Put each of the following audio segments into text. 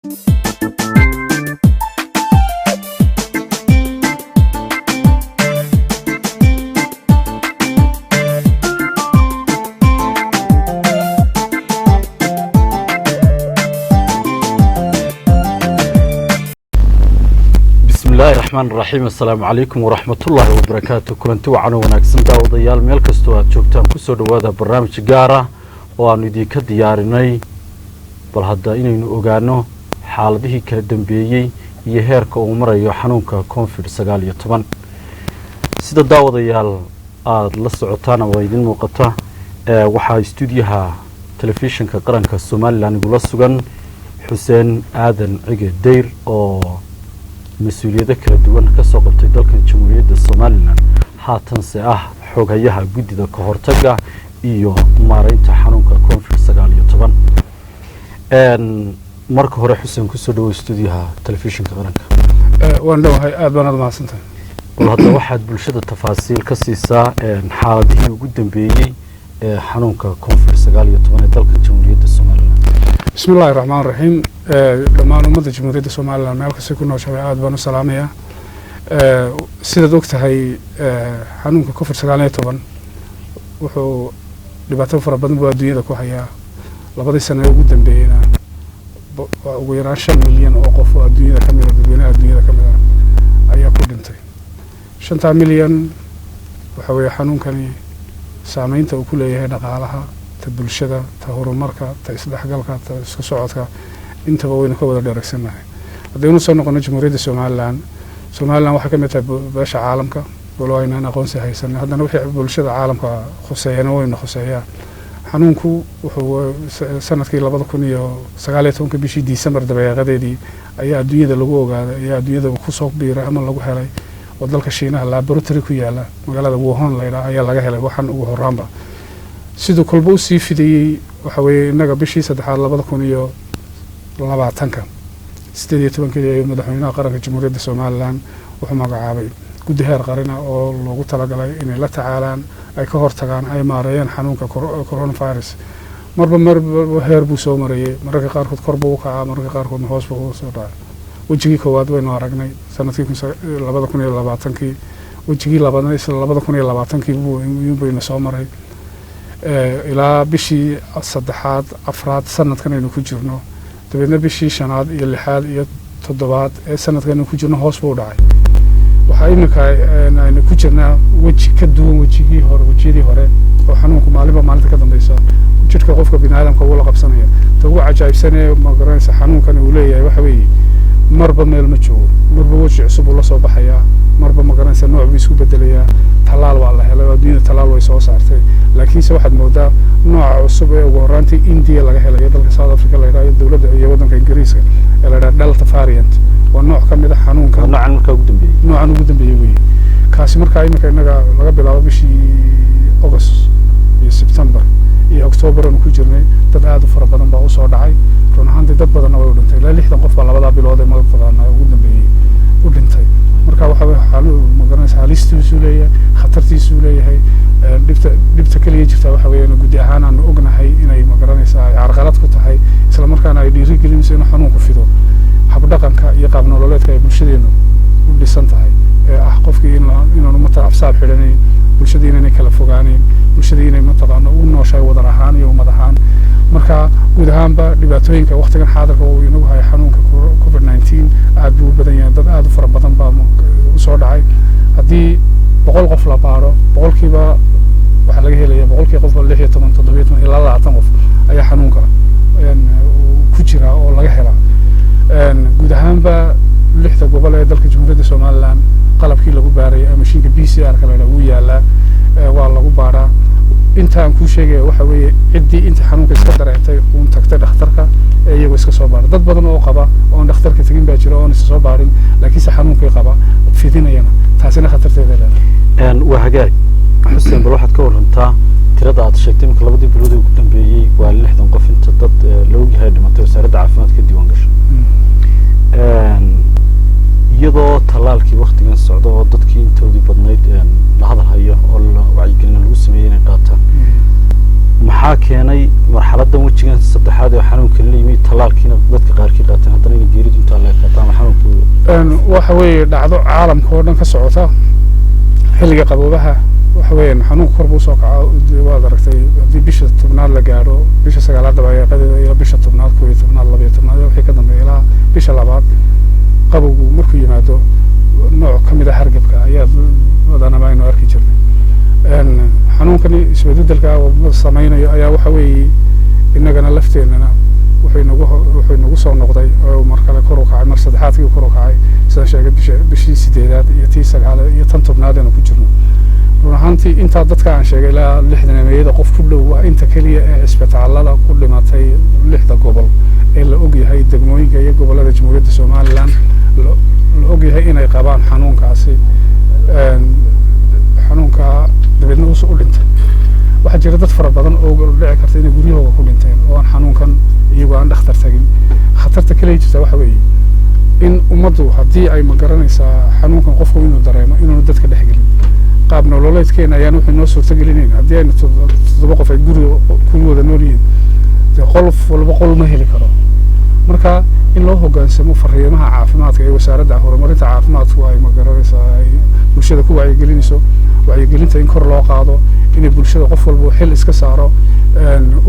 Bismillahi raxmaan raxiim. Assalaamu calaykum waraxmatullaahi wabarakaatu. Kulanti wacan oo wanaagsan, daawadayaal, meel kastoo aad joogtaan, kusoo dhowaada barnaamij gaara oo aanu idinka diyaarinay bal hadda inaynu ogaano xaaladihii kala dambeeyey iyo heerka uu marayo xanuunka COVID-19. Sida, daawadayaal, aada la socotaan ama idiin muuqata, waxaa istuudiyaha Telefishinka Qaranka Somaliland igula sugan Xuseen Aadan Cige Dayr, oo mas-uuliyado kala duwan ka soo qabtay dalkan Jamhuuriyadda Somaliland, haatanse ah xoghayaha guddida ka hortagga iyo maareynta xanuunka COVID-19. Marka hore, Xuseen, kusoo dhawow stuudiyaha Telefishinka Qaranka. Waan dhowahay, aad baan aad mahadsantahay. Bal hadda waxaad bulshada tafaasiil ka siisaa xaaladihii ugu dambeeyey ee xanuunka COVID-19 ee dalka Jamhuuriyadda Somaliland. Bismi illahi raxmaan raxiim. Dhammaan ummadda Jamhuuriyadda Somaliland meel kastay ku nooshahay aad baan u salaamayaa. Sidaad og tahay, xanuunka COVID-19 wuxuu dhibaato fara badan buu adduunyada ku hayaa. 2dii sano ee ugu dambeeyeyna waa ugu yaraan 5 milyan oo qof oo adduunyada ka mida, dadweynaha adduunyada ka mid ah, ayaa ku dhintay. 5-taa milyan waxa weeye xanuunkani saameynta uu ku leeyahay dhaqaalaha, ta bulshada, ta horumarka, ta isdhexgalka, ta isku socodka, intaba waynu ka wada dheregsannahay. Haddaynu soo noqono Jamhuuriyadda Somaliland, Somaliland waxay ka mid tahay beesha caalamka. Walo aynaan aqoonsi haysanin, haddana wixii bulshada caalamka khuseeyana waynu khuseeyaa. Xanuunku wuxuu sanadkii 2019-ka bishii December dabeeqadeedii ayaa adduunyada lagu ogaaday, ayaa adduunyada kusoo biiray ama lagu helay, oo dalka Shiinaha laboratory ku yaala magaalada Wuhan la yidhaha ayaa laga helay. Waxaan ugu horaanba siduu kolba usii fidayey waxa weeye innaga bishii saddexaad 2020-ka 18-keedii ayuu madaxweynaha qaranka Jamhuuriyadda Somaliland wuxuu magacaabay guddi heer qarina oo loogu talagalay inay la tacaalaan, ay ka hortagaan, ay maareeyaan xanuunka coronavirus. Marba marba heer buu soo marayey. Mararka qaarkood kor buu u kacaa, mararka qaarkoodna hoos buu usoo dhacay. Wejigii koowaad waynu aragnay sanadkii 2020-kii. Wejigii labaadna isla 2020-kii baynu soo maray ilaa bishii saddexaad, afraad sanadkan aynu ku jirno. Dabeedna bishii shanaad iyo lixaad iyo toddobaad ee sanadkan aynu ku jirno hoos buu u dhacay. Waxaa iminka aynu ku jirnaa weji ka duwan wejigii hore, wejiyadii hore, oo xanuunku maalinba maalinta ka dambeysa jidhka qofka bini aadamka uu la qabsanaya. Ta ugu cajaa'ibsanee, ma garanaysa, xanuunkan uu leeyahay waxa weeye marba meel ma joogo, marba weji cusub uu la soo baxayaa, marba, ma garanaysa, nooc buu isku bedelayaa. Tallaal waa la helay oo adduunyada tallaal way soo saartay, laakiinse waxaad moodaa nooca cusub ee ugu horraantii India laga helayo, dalka South Africa la yidhaha, dowladda iyo waddanka Ingiriiska ee la yidhaha Delta variant, waa nooc ka mid a xanuunka. Noocan markaa ugu dambeeyey. Noocan ugu dambeeyey weeye kaasi. Markaa iminka innaga laga bilaabo bishii August iyo September iyo October aanu ku jirnay, dad aada u fara badan baa usoo dhacay. Run ahaantii dad badanna way u dhintay. Ilaa 60 qof baa labadaa bilood ee mataqaana ugu dambeeyey u dhintay. Marka waxa weye xaalu, ma garanaysa, halistiisuu leeyahay, khatartiisuu leeyahay. Dhibta keliya jirtaa waxa weeye guddi ahaan aanu ognahay inay, ma garanaysaa, ay carqalad ku tahay, isla markaana ay dhiirigelinayso inuu xanuunku fido habdhaqanka iyo qaab nololeedka ay bulshadeenu u dhisan tahay, ee ah qofkii inaanu matala afsaab xidhanayn, bulshadii inaynay kala fogaanayn, bulshadii inay mataqaano u nooshahay wadar ahaan iyo ummad ahaan. Marka guud ahaanba dhibaatooyinka waktigan xaadirka uu inagu hayo xanuunka COVID-19 aad buu u badan yahay. Dad aad u fara badan baa usoo dhacay. Haddii 100 qof la baaro, boqolkiiba waxaa laga helaya 100-kii qofba 16, 17 ilaa 20 qof ayaa xanuunka ku jira oo laga helaa. Guud ahaanba lixda gobol ee dalka Jamhuuriyadda Somaliland qalabkii lagu baarayay, mashiinka PCR ka la yidhaha, wuu yaalaa, waa lagu baaraa. Intaan kuu sheegaya waxa weeye ciddii inta xanuunka iska dareentay uun tagtay dhakhtarka ee iyagoo iska soo baara. Dad badan oo qaba oon dhakhtarka tegin baa jira, oon isa soo baarin, laakiinse xanuunkii qaba, fidinayana. Taasina khatarteeda leedahay. Waa hagaag, Xuseen. Bal waxaad ka warantaa tirada aad sheegtay iminka 2dii bilood ee ugu dambeeyey waa 60 qof inta dad la ogyahay dhimatay, Wasaaradda Caafimaadka diiwaan gasho, iyadoo tallaalkii waktigan socdo oo dadkii intoodii badnayd la hadal hayo oo la wacyigelin lagu sameeyey inay qaataan. Maxaa keenay marxaladan wejigan saddexaad ee xanuunka la yimi, tallaalkiina dadka qaarkii qaateen, haddana inay Waxa weeye dhacdo caalamka oo dhan ka socota. Xilliga qaboobaha waxa weeyaan xanuunka kor buu soo kaca. Waad aragtay, haddii bisha 10aad la gaadho, bisha 9aad dabayaaqadeeda iyo bisha 10aad, 11aad, 12aad, wixii ka dambeeya ilaa bisha 2aad, qabowgu markuu yimaado nooc ka mid a hargabka ayaa badanaba aynu arki jirnay. Xanuunkani isbedelka sameynayo ayaa waxa weeye innagana lafteenana wuxuu inagu soo noqday oo mar kale kor u kacay, mar saddexaadkii kor u kacay, sidaan sheegay, bishii 8aad iyo tii 9aad iyo tan 10aad aynu ku jirno. Run ahaantii, intaa dadka aan sheegay ilaa 60-meeyada qof ku dhow waa inta keliya ee cisbitaalada ku dhimatay lixda gobol ee la og yahay, degmooyinka iyo gobollada Jamhuuriyadda Somaliland la og yahay inay qabaan xanuunkaasi, xanuunka dabeedna u dhintay. Waxaa jira dad fara badan oo dhici karta inay guryahooda ku dhinteen oo aan xanuunkan iyagoo aan dhakhtar tagin. Khatarta kaliya jirta waxa weeye in ummaddu haddii ay, ma garanaysaa, xanuunkan qofku inuu dareemo, inuunu dadka dhexgelin. Qaab nololeedkeena ayaan wuxuu noo suurtagelinayn haddii aynu 7 qof ay guriga ku wada nool yihiin, dee qof walba qol ma heli karo. Marka in loo hoggaansamo fariimaha caafimaadka ee Wasaaradda Horumarinta Caafimaadku ay, ma garanaysaa, ay bulshada ku wacyigelinayso, wacyigelinta in kor loo qaado, inay bulshada qof walba xil iska saaro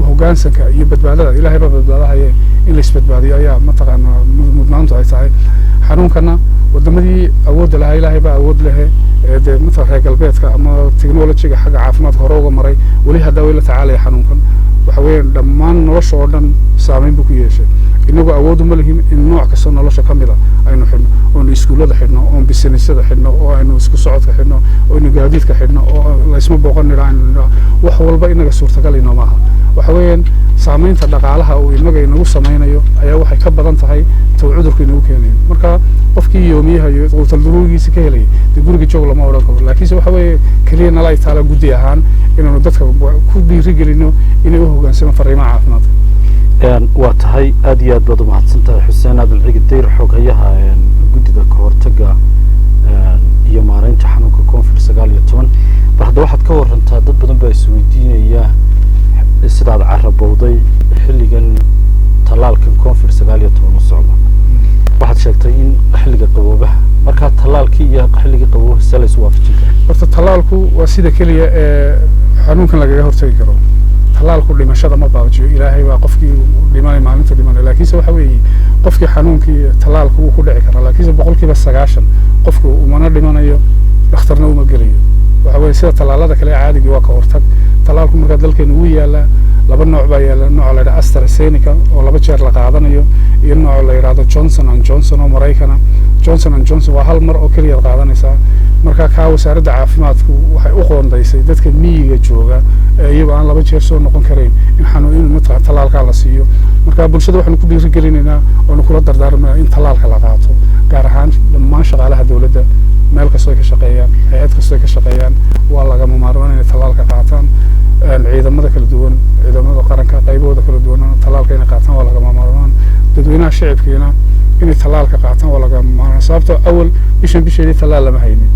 hoggaansanka iyo badbaadada. Ilaahay baa badbaadahaye, in la isbadbaadiyo ayaa mataqaanaa mudnaantu ay tahay. Xanuunkana wadamadii awoodda lahaa, Ilaahay baa awood lehe, dee matala reer galbeedka ama technologyga xagga caafimaadka hore uga maray, weli hadda way la tacaalaya xanuunkan. Waxa weeyaan dhammaan nolosha oo dhan saameyn buu ku yeeshay. Inagoo awood uma lihin in nooc kasta nolosha ka mid a aynu xidhno, oonu iskuullada xidhno, oon businessyada xidhno, oo aynu isku socodka xidhno, oo aynu gaadiidka xidhno, oo laysma booqan nidha, aynu nidhaa wax walba inaga suurtagal inooma aha. Waxa weeyaan saameynta dhaqaalaha uu inaga inagu sameynayo ayaa waxay ka badan tahay ta uu cudurku inagu keenayo. Marka qofkii yoomiyaha iyo quutal daruurigiisa ka helayay, dee guriga joog lama odhan karo. Laakiinse waxa weeye keliya nala ay taala guddi ahaan inaanu dadka ku dhiirigelino inay u hoggaansamaan fariimaha caafimaadka. Waa tahay, aad iyo aad baad umahadsan tahay, Xuseen Aadan Cigi Dayr, xoghayaha guddida kahortaga iyo maareynta xanuunka COVID-19. Bal hadda waxaad ka warantaa, dad badan baa isweydiinaya, sidaad carabowday, xilligan tallaalkan COVID-19 u socdo. Waxaad sheegtay in xilliga qaboobaha, markaa tallaalkii iyo xilligii qaboobaha see la isu waafajin kara? Horta tallaalku waa sida keliya ee xanuunkan lagaga hortagi karo. Tallaalku dhimashada ma baajiyo, Ilaahay baa qofkii dhimanay maalintu dhimanay. Laakiinse waxa weeye qofkii xanuunkii tallaalku wuu ku dhici karaa, laakiinse 90% qofku umana dhimanayo, dhakhtarna uma gelayo. Waxa weeye sida tallaalada kale ee caadigii, waa ka hortag tallaalku. Markaa dalkeenu wuu yaalaa, laba nooc baa yaala: nooca la yidhaha AstraZeneca oo laba jeer la qaadanayo, iyo nooca la yidhahdo Johnson and Johnson oo Maraykana. Johnson and Johnson waa hal mar oo keliyaad qaadanaysaa. Marka kaa Wasaaradda Caafimaadku waxay u qoondaysay dadka miyiga jooga ee iyagoo aan laba jeer soo noqon karayn in xanuun in mataqaa tallaalkaa la siiyo. Marka bulshada waxaanu ku dhiirigelinaynaa oonu kula dardaarmaynaa in tallaalka la qaato, gaar ahaan dhammaan shaqaalaha dowladda, meel kastoo ay ka shaqeeyaan, hay-ad kastoo ay ka shaqeeyaan, waa lagama maarmaan inay tallaalka qaataan. Ciidamada kala duwan, ciidamada qaranka qaybahooda kala duwan, tallaalka inay qaataan waa lagama maarmaan. Dadweynaha shicibkiina inay tallaalka qaataan waa lagama maarmaan, sababtoo awal bishan bisheedii tallaal lama haynin,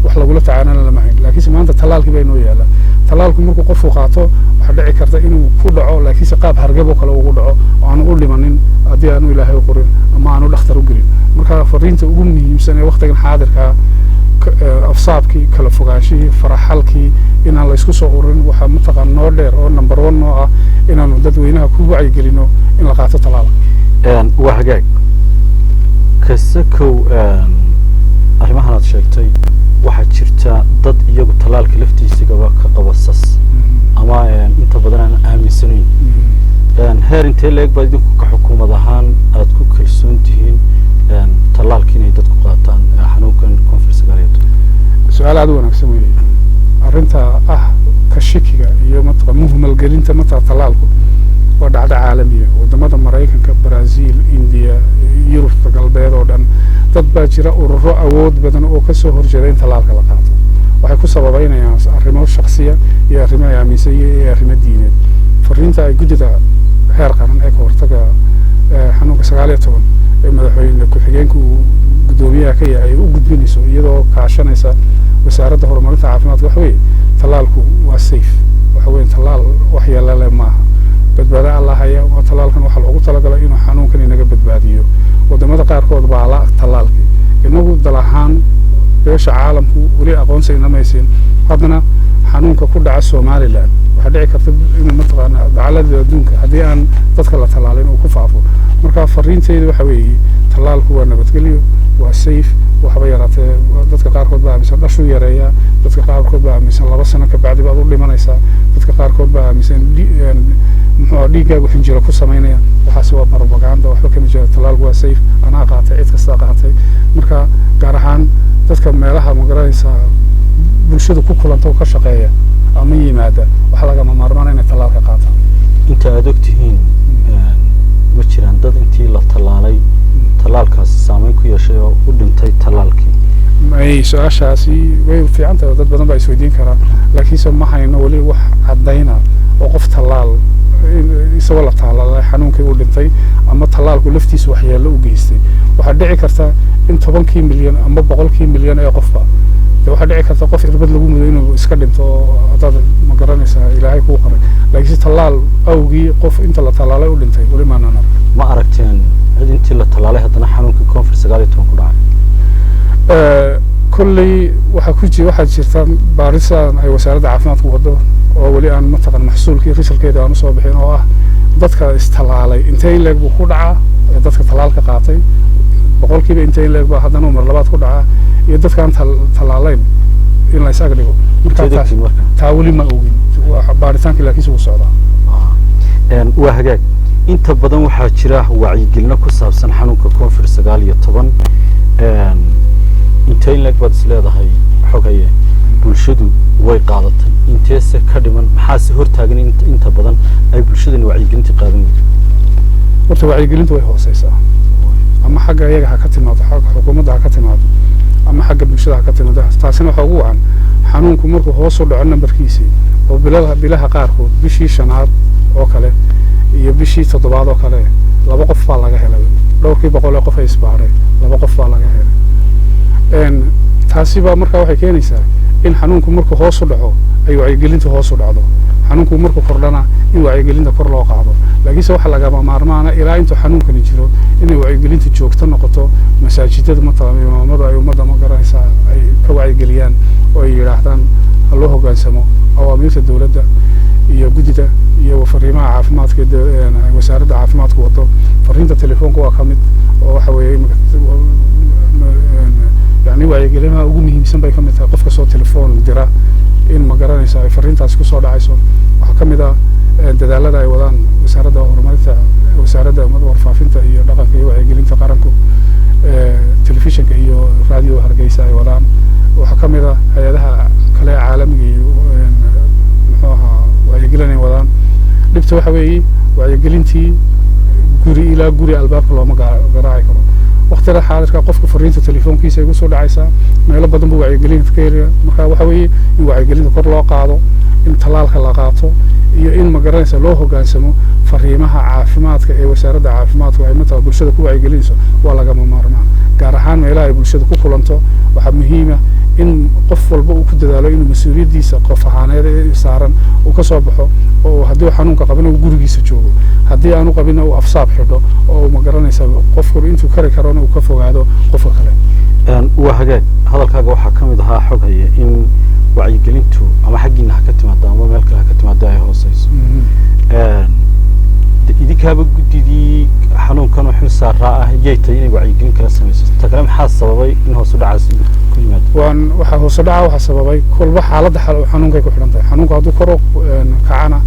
wax lagula tacaalana lama hayn. Laakiinse maanta tallaalkii baa inoo yaala. Tallaalku markuu qofku qaato, waxaa dhici karta inuu ku dhaco, laakiinse qaab hargab oo kale ugu dhaco oo aanu u dhimanin haddii aanu Ilaahay u qorin ama aanu dhakhtar u gelin. Marka fariinta ugu muhiimsan ee waktigan xaadirkaa, afsaabkii, kala fogaanshihii, faraxalkii, inaan la isku soo ururin, waxaa mataqaan noo dheer oo number one noo ah inaanu dadweynaha ku wacyigelino in la qaato tallaalka. Waa hagaag. Kasakow arrimahan aad sheegtay, waxaa jirta dad iyagu tallaalka laftiisigaba ka qaba sas ama inta badan aan aaminsanayn. Heer intee leeg baad idinku ka xukuumad ahaan aada ku kalsoon tihiin tallaalka inay dadku qaataan xanuunkan COVID-19? Su-aal aada u wanaagsan weeye. Arrinta ah ka shikiga iyo mataqa muhmalgelinta mataqa tallaalku waa dhacdo caalamiya. Wadamada Maraykanka, Brazil, India, Yurubta galbeed oo dhan, dad baa jira, ururo awood badan oo kasoo horjeeda in tallaalka la qaato. Waxay ku sababeynayaan arrimo shaksiya iyo arrimo ay aaminsan yihiin iyo arrimo diineed. Fariinta ay guddida heer qaran ee ka hortaga xanuunka 19 ee madaxweyne ku-xigeenka uu guddoomiyaha ka yahay u gudbinayso, iyadoo kaashanaysa Wasaaradda Horumarinta Caafimaadka, waxa weeye tallaalku waa safe. Waxa weeye tallaal waxyeelo leh maaha, badbaado Alla haya. Waa tallaalkan waxaa loogu talagalay inuu xanuunkan inaga badbaadiyo. Wadamada qaarkood baa la tallaalkii Beesha caalamku weli aqoonsi inamaysiin. Haddana xanuunka ku dhaca Somaliland waxaa dhici karta inuu mataqaana dacalada adduunka haddii aan dadka la tallaalin uu ku faafo. Marka fariinteyda waxa weeye, tallaalku waa nabadgelyo, waa safe. Waxba yaraatee dadka qaarkood baa aaminsan dhashuu yareeyaa, dadka qaarkood baa aaminsan 2 sano kabacdi baad u dhimanaysaa, dadka qaarkood baa aaminsan muxuu dhiiggaagu xinjiro ku samaynaya. Waxaasi waa propaganda, waxba kama jiro. Tallaalku waa safe, anaa qaatay, cid kastaa qaatay. Marka gaar ahaan dadka meelaha magaranaysaa bulshada ku kulanta oo ka shaqeeya ama yimaada, waxaa lagama maarmaan inay tallaalka qaataan. Inta aada og tihiin, ma jiraan dad intii la tallaalay tallaalkaasi saameyn ku yeeshay oo u dhintay tallaalkii? May, su-aashaasi way fiican tahay oo dad badan baa isweydiin karaa, laakiinse ma hayno weli wax caddayna oo qof tallaal isagoo la tallaalay xanuunkii uu dhintay ama tallaalku laftiisa waxyeello u geystay. Waxaa dhici karta in 10-kii milyan ama 100-kii milyan ee qofba de waxaa dhici karta qof irbad lagu mudo inuu iska dhinto oo haddaad ma garanaysaa Ilaahay kuu qoray, laakiinse tallaal awgii qof inta la tallaalay u dhintay weli maanaan arag. Ma aragteen cid intii la tallaalay haddana xanuunkii COVID-19 ku dhacay? Kolley waxaa ku ji waxaa jirta baarisaan ay wasaaradda caafimaadku wado oo weli aan mataqan maxsuulkii resultkeeda aan usoo bixin, oo ah dadka istallaalay intee in leeg buu ku dhacaa, dadka tallaalka qaatay boqolkiiba intee in leeg baa haddana uu mar labaad ku dhacaa, iyo dadka aan tallaalayn in la is ag dhigo. Marka Inteed ogtiin marka? Taa weli ma ogin. Waa baaritaankii, laakiinse wuu socdaa. Waa hagaag. Inta badan waxaa jira wacyigelino ku saabsan xanuunka COVID-19. Intee in leeg baad is leedahay, xogaye, bulshadu way qaadatay, inteese ka dhiman, maxaase hortaagan inta badan ay bulshadani wacyigelinta qaadan weydo? Horta wacyigelintu way hooseysaa, ama xagga iyaga ha ka timaado, xagga xukuumadda ha ka timaado, ama xagga bulshada ha ka timaado. Taasina waxaa ugu wacan xanuunku markuu hoos u dhaco nambarkiisii oo bilaha qaarkood, bishii shanaad oo kale iyo bishii toddobaad oo kale, laba qof baa laga helay dhowrkii boqol ee qof ay isbaaray, laba qof baa laga helay. Taasi baa markaa waxay keenaysaa in xanuunku markuu hoos u dhaco ay wacyigelintu hoos u dhacdo, xanuunku markuu kordhana in wacyigelinta kor loo qaado. Laakiinse waxaa lagama maarmaana ilaa intuu xanuunkani jiro inay wacyigelintu joogto noqoto. Masaajidada mataqaana imaamadu ay ummadda ma garanaysaa ay ka wacyigeliyaan oo ay yidhaahdaan ha loo hoggaansamo awaamiirta dowladda iyo guddida iyo fariimaha caafimaadka ee wasaaradda caafimaadku wado. Fariinta telefoonka waa ka mid oo waxa weeye imika yani wacyigelinaha ugu muhiimsan bay ka mid tahay. Qof kastoo telefoon dira in ma garanaysa ay fariintaasi kusoo dhacayso. Waxaa ka mid ah dadaalada ay wadaan wasaaradda horumarinta, wasaaradda warfaafinta iyo dhaqanka iyo wacyigelinta qaranku, telefishinka iyo raadiyo Hargeysa ay wadaan. Waxaa ka mid ah hay-adaha kale ee caalamiga iyo muxuu ahaa wacyigelin ay wadaan. Dhibta waxa weeye wacyigelintii guri ilaa guri albaabka looma garaaci karo waqtiga xaadirka. Qofka fariinta telefoonkiisa ay kusoo dhacaysaa, meelo badan buu wacyigelinta ka helaya. Marka waxa weeye in wacyigelinta kor loo qaado, in tallaalka la qaato iyo in ma garanaysa loo hoggaansamo fariimaha caafimaadka ee wasaaradda caafimaadku ay matala bulshada ku wacyigelinayso waa lagama maarmaan. Gaar ahaan meelaha ay bulshada ku kulanto waxaa muhiima in qof walba uu ku dadaalo inuu mas-uuliyaddiisa qof ahaaneed ee saaran uu ka soo baxo, oo haddii uu xanuunka qabana uu gurigiisa joogo, haddii aanu qabina uu afsaab xidho oo ma garanaysa qofku intuu kari karona uu ka fogaado qofka kale. Waa hagaag. Hadalkaaga waxaa ka mid ahaa, xoghaye, in wacyigelintu ama xaggiina ha ka timaado ama meel kale ha ka timaado ay hooseyso. Idinkaaba guddidii xanuunkan oo xil saaraa ah yay tahay inay wacyigelin kala samayso. Ta kale, maxaa sababay in hoos u dhacaas ku yimaado? Waan waxaa hoos u dhaca waxaa sababay kolba xaaladda xanuunkay ku xidhan tahay. Xanuunku hadduu kor u kacana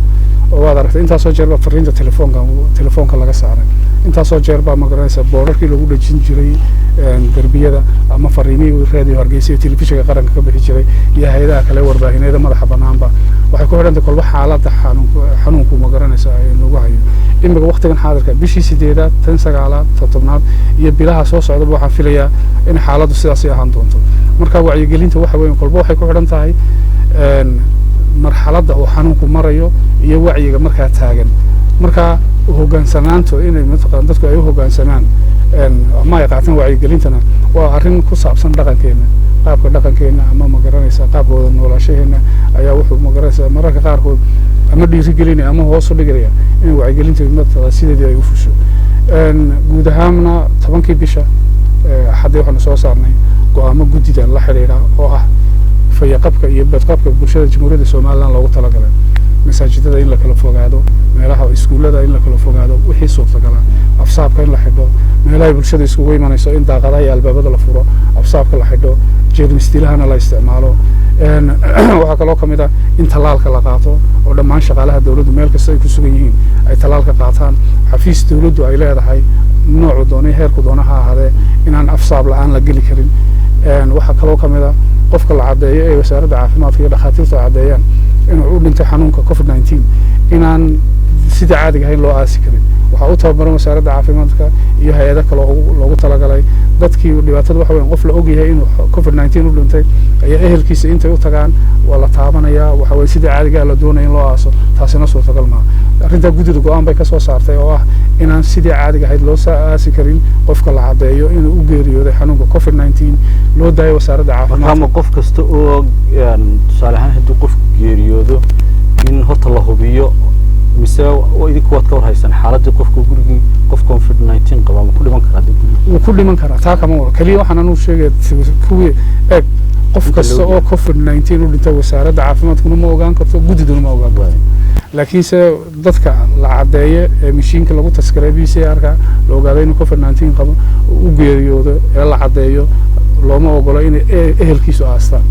oo waad aragtay intaasoo jeer baa fariinta telefoonka laga saaray, intaasoo jeer baa ma garanaysa boorarkii lagu dhejin jiray derbiyada ama fariimihii raadiyo Hargeysa iyo telefishinka qaranka ka bixi jiray iyo hay-adaha kale warbaahineeda madaxa banaanba. Waxay ku xidhan tahay kolba xaaladda xanuunku ma garanaysa lagu hayo imika waqtigan xaadirka, bishii sideedaad, tan sagaalaad, ta 10aad iyo bilaha soo socdaba. Waxaan filayaa in xaaladdu sidaasay ahaan doonto. Marka wacyigelinta waxa weeye kolba waxay ku xidhan tahay marxaladda uu xanuunku marayo iyo wacyiga markaa taagan. Marka hoggaansanaanto inay mataqaan dadku ay u hoggaansamaan ama ay qaataan wacyigelintana waa arrin ku saabsan dhaqankeena, qaabka dhaqankeena ama ma garanaysa qaabka wada noolaashaheena ayaa wuxuu ma garanaysaa mararka qaarkood ama dhiirigelinaya ama hoos u dhigaya in wacyigelinta mataqaan sideedii ay u fusho. Guud ahaanna 10-kii bisha Haddii waxaanu soo saarnay go'aamo guddida la xidhiidha oo ah fayaqabka iyo badqabka bulshada Jamhuuriyadda Somaliland loogu talagalay, masaajidada in la kala fogaado, meelaha iskuullada in la kala fogaado wixii suurtagala, afsaabka in la xidho, meelaha bulshada iskugu imanayso in daaqadaha iyo albaabada la furo, afsaabka la xidho, jeermisdilahana la isticmaalo. Waxaa kaloo kamid ah in tallaalka la qaato oo dhammaan shaqaalaha dawladdu meel kasta ay ku sugan yihiin ay tallaalka qaataan. Xafiis dawladdu ay leedahay noocu doonay heerku doona ha ahaadee inaan afsaab la'aan la geli karin. Waxaa kaloo kamid ah qofka la caddeeyo ee wasaaradda caafimaadka iyo dhakhaatiirtu ay caddeeyaan inuu u dhintay xanuunka COVID-19 inaan sidii caadiga ahayn loo aasi karin. Waxaa u tababaran wasaaradda caafimaadka iyo hay'ado kale oo loogu talagalay dadkii dhibaatada. Waxa weyan qof la ogyahay inuu COVID-19 u dhintay ayaa ehelkiisa intay u tagaan waa la taabanayaa, waxa weye sidii caadigaa la doonaya in loo aaso, taasina suurtagal maaha. Arrintaa guddida go'aan bay kasoo saartay oo ah inaan sidii caadiga ahayd loo aasi karin qofka la caddeeyo inuu u geeriyooday xanuunka COVID-19, loo daayo wasaaradda caafimaadka. Marka qof kasta oo tusaale ahaan haddii qofku geeriyoodo in horta la hubiyo, mise idinku waad ka warhaysaan xaaladii qofka gurigii qof COVID-19 qaba ma ku dhiman karaa haddii gurigi? Wuu ku dhiman karaa, taa kama wado. Keliya waxaan anuu sheegaya kuwii eeg qof kasta oo COVID-19 u dhintay wasaaradda caafimaadkuna ma ogaan karto, guddiduna ma ogaan karto, laakiinse dadka la caddeeye ee mashiinka lagu taskiray PCR-ka la ogaaday inuu COVID-19 qabo u geeriyoodo ee la caddeeyo, looma ogolo inay ehelkiisu aastaan.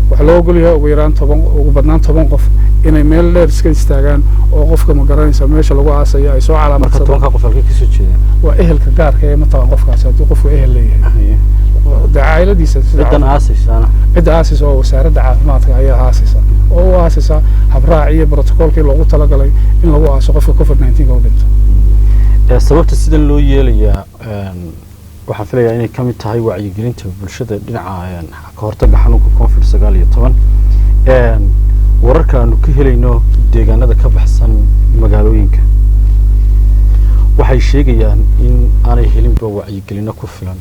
Waxaa loo ogol yahay ugu yaraan 10, ugu badnaan 10 qof inay meel dheer iska istaagaan oo qofka ma garanaysa meesha lagu aasayo ay soo Marka calaamadsadaan. 10-ka qof halkay kasoo jeedaan? Waa ehelka gaarka ee mataqan qofkaasi, haddii qofku ehel leeyahay dee caa'iladiisa sida Ciddan aasaysaana? Cidda aasaysa oo wasaaradda caafimaadka ayaa aasaysa oo u aasaysa habraac iyo protocolkii loogu talagalay in lagu aaso qofka COVID-19 u dhinto. Sababta sidan loo yeelayaa waxaan filayaa inay ka mid tahay wacyigelinta bulshada dhinaca ka hortagga xanuunka COVID-19. Wararka aanu ka helayno deegaanada ka baxsan magaalooyinka waxay sheegayaan in aanay helinba wacyigelino ku filan.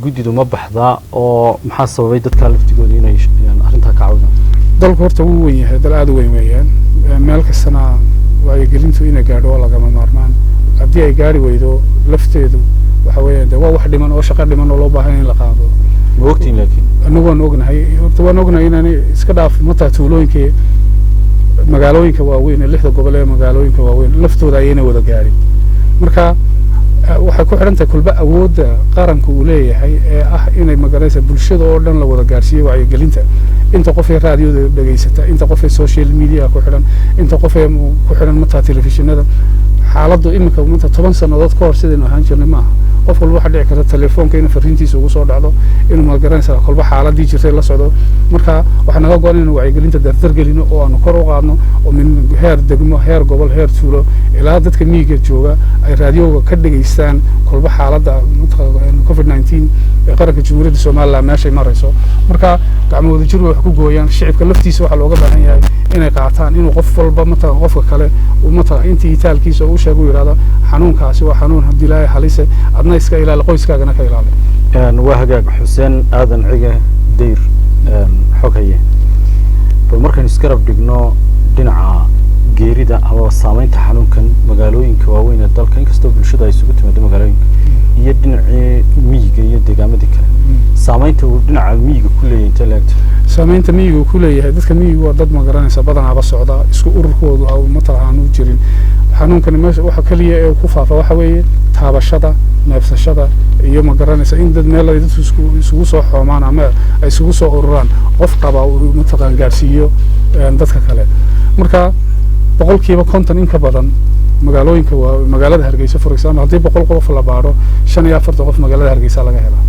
Guddidu ma baxdaa oo maxaa sababay dadkaa laftigooda inay arrintaa ka cawdaan? Dalku horta wuu weyn yahay, dal aada u weyn weeyaan. Meel kastana wacyigelintu inay gaadho waa lagama maarmaan. Haddii ay gaari weydo lafteedu waxa weeyaan de waa wax dhiman oo shaqo dhiman oo loo baahan in la qaado. Ma ogtiin laakiin? Anagu waan ognahay, horta waan ognahay inaanay iska dhaaf mataa tuulooyinka, magaalooyinka waaweyn ee lixda gobol ee magaalooyinka waaweyn laftooda ayayna wada gaarin. Marka waxay ku xidhan tahay kulba awoodda qaranka uu leeyahay ee ah inay magaranaysa bulshada oo dhan la wada gaarsiiyo wacyigelinta, inta qof ee raadiyooda dhegaysata, inta qof ee social media ku xidhan, inta qof ee ku xidhan mataa telefishinada. Xaaladdu iminka mata 10 sannadood ka hor sidaynu ahaan jirnay maaha. Qof walba waxaa dhici karta telefoonka inuu fariintiisa ugu soo dhacdo, inuu magaranaysa kolba xaaladii jirtay la socdo. Marka waxaa naga go'an inaynu wacyigelinta dardar gelino oo aanu kor u qaadno oo min heer degmo, heer gobol, heer tuulo ilaa dadka miyiga jooga ay raadiyooga ka dhegaystaan kolba xaaladda COVID-19 ee qaranka Jamhuuriyadda Somaliland meeshay marayso. Marka gacmo wadajir way wax ku gooyaan. Shicibka laftiisa waxaa looga baahan yahay inay qaataan, inuu qof walba mataqan qofka kale uu mataqan intii itaalkiisa uu sheego, uu yidhahdo xanuunkaasi waa xanuun dilaayo halise, adna iska ilaali, qoyskaagana ka ilaali. Waa hagaag. Xuseen Aadan Cige Dayr, xoghaye, bal markaynu iskarab dhigno dhinaca geerida amaba saameynta xanuunkan magaalooyinka waaweyn ee dalka, inkastoo bulshada ay isugu timaado magaalooyinka, iyo dhinacii miyiga iyo deegaamadii kale, saameynta uu dhinaca miyiga ku leeyahay intee leegta? Saameynta miyiga uu ku leeyahay, dadka miyigu waa dad ma garanaysa badanaaba socda, isku ururkoodu matala aan u jirin. Xanuunkani meesha waxa keliya ee ku faafa waxa weeye taabashada, neefsashada iyo ma garanaysa in dad meel ay dadku isugu soo xoomaan ama ay isugu soo ururaan, qof qaba uu mataqaan gaarsiiyo dadka kale. Marka 50% in ka badan magaalooyinka, waa magaalada Hargeysa for example, haddii 100 qof la baadho, 45 qof magaalada Hargeysa laga helaa.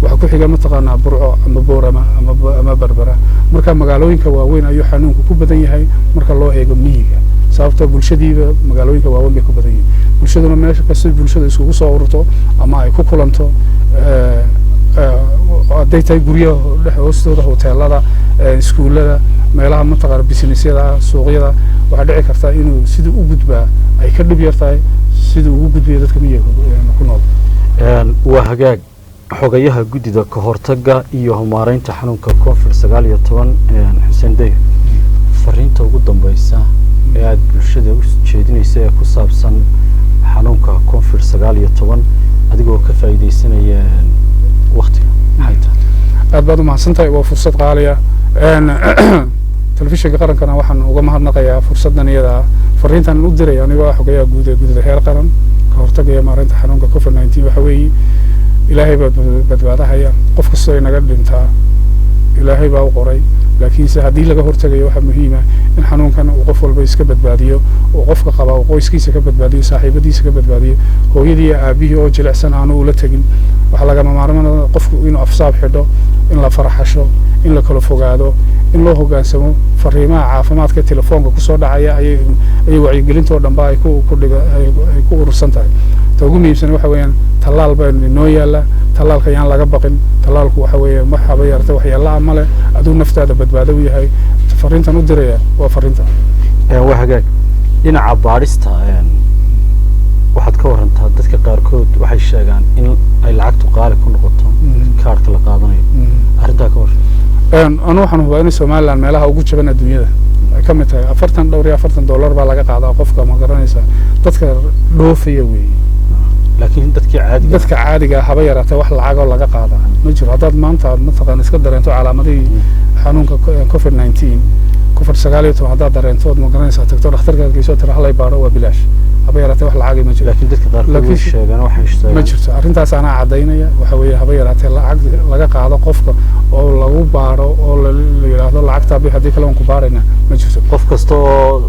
Waxaa ku xiga mataqaanaa Burco ama Boorama ama Berbera. Marka magaalooyinka waaweyn ayuu xanuunku ku badan yahay marka loo eego miyiga, sababtoo bulshadiiba magaalooyinka waaweyn bay ku badan yihiin. Bulshaduna meesha kasta bulshada iskugu soo ururto ama ay ku kulanto, hadday tahay guryaha dhex hoostooda, hoteelada, iskuullada, meelaha mataqaana businessyada, suuqyada, waxaa dhici karta inuu siduu u gudbaa ay ka dhib yar tahay siduu ugu gudbayo dadka miyiga ku nool. Waa hagaag. Xogayaha guddida ka hortagga iyo maareynta xanuunka COVID-19, Xuseen Dayr, fariinta ugu dambeysa ee aada bulshada u jeedinaysa ee ku saabsan xanuunka COVID-19, adigoo ka faa'iideysanaya Waktiga maxay tahay? Aad baad umahadsan tahay, waa fursad qaaliya. Telefishinka qarankana waxaan uga mahadnaqayaa fursaddan iyada ah. Fariintan u diray anigoo ah xogayaha guud ee guddida heer qaran ka hortagaya maareynta xanuunka COVID-19 waxa weeye: Ilaahay baa badbaadahaya. Qof kastoo inaga dhintaa Ilaahay baa u qoray, laakiinse haddii laga hortagayo, waxaa muhiima in xanuunkan uu qof walba iska badbaadiyo, oo qofka qaba uu qoyskiisa ka badbaadiyo, saaxiibadiisa ka badbaadiyo, hooyadii iyo aabihii oo jilicsan aanu ula tegin. Waxaa lagama maarmaan qofku inuu afsaab xidho, in la farxasho, in la kala fogaado, in loo hoggaansamo fariimaha caafimaadka telefoonka kusoo dhacaya. Ayay wacyigelinta oo dhanba ay ku ku dhiga ay ku urursan tahay. Ta ugu muhiimsan waxa weeyaan tallaal baa inoo yaala. Tallaalka yaan laga baqin. Tallaalku waxa weeye waxaba yarata waxyeelaa male, aduu naftaada badbaado u yahay. Fariintan u diraya waa fariinta. Waa hagaag. Dhinaca baadhista waxaad ka warantaa, dadka qaarkood waxay sheegaan in ay lacagtu qaali ku noqoto kaarhka la qaadanayo. Arrintaa ka waran? Anu waxaan hubaa in Somaliland meelaha ugu jaban adduunyada ay ka mid tahay. Afartan, 44 dollar baa laga qaadaa qofka, ma garanaysaa, dadka dhoofaya weeye. Laakiin dadkii caadiga? Dadka caadiga haba yaraatee wax lacagoo laga qaadaa ma jiro. Haddaad maanta aad mataqaan iska dareento calaamadihii xanuunka COVID-19, COVID-19 haddaad dareento ood, ma garanaysaa, tagto dhakhtarkaad geyso, tira halay baadho, waa bilaash. Haba yaraatee wax lacagay ma jiro. Laakiin dadka qaarkood way sheegaan, waxay sheegaan. Ma jirto arrintaas, anaa caddaynaya. Waxa weeye haba yaraatee lacag laga qaado qofka oo lagu baadho oo la yidhaahdo lacagtaa bi, haddii kale waan ku baadhayna, ma jirto. Qof kasta oo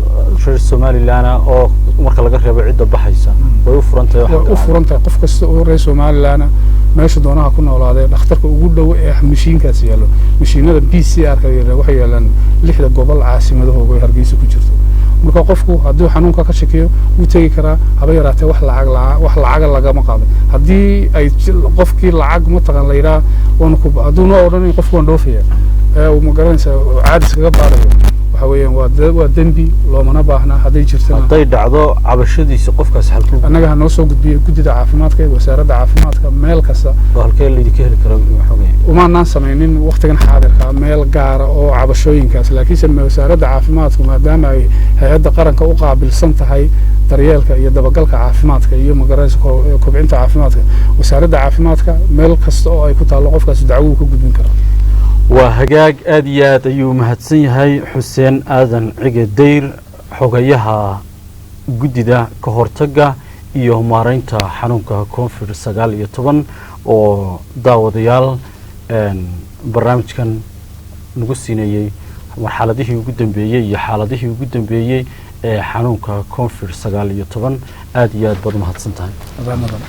reer Somaliland oo marka laga reebo cidda baxaysa way u furan tahay? Way u furan tahay. Qof kasta oo reer Somaliland meesha doonaha ku noolaadee, dhakhtarka ugu dhow ee mashiinkaas yaallo, mashiinada PCR ka waxay yaalaan lixda gobol caasimadahooga oo Hargeysa ku jirto. Marka qofku hadduu xanuunka ka shakiyo wuu tegi karaa. Haba yaraatee wax lacag wax lacaga lagama qaado. Haddii ay qofkii lacag mataqan la yidhaha waanu ku, hadduu noo odhanayn qofku waan dhoofaya ee uu, ma garanaysaa, caadi iskaga baarayo, waxa weeyaan waa dembi, loomana baahna. Hadday jirtana, hadday dhacdo cabashadiisa qofkaas halkuu annaga ha noo soo gudbiyo, guddida caafimaadka ee wasaaradda caafimaadka, meel kasta. Oo halkee laydinka heli karo xogay? Umaanaan samaynin waktigan xaadirka meel gaara oo cabashooyinkaas, laakiinse wasaaradda caafimaadku maadaama ay hay-adda qaranka u qaabilsan tahay daryeelka iyo dabagalka caafimaadka iyo, magaranaysa, kobcinta caafimaadka, wasaaradda caafimaadka meel kasta oo ay ku taallo qofkaasi dacwo ka gudbin karaa. Waa hagaag, aad iyo aad ayuu mahadsan yahay Xuseen Aadan Cige Dayr, xogayaha guddida ka hortagga iyo maareynta xanuunka COVID-19, oo daawadayaal barnaamijkan nagu siinayey marxaladihii ugu dambeeyey iyo xaaladihii ugu dambeeyey ee xanuunka COVID-19. Aad iyo aad baad umahadsan tahay. Adaa mudan.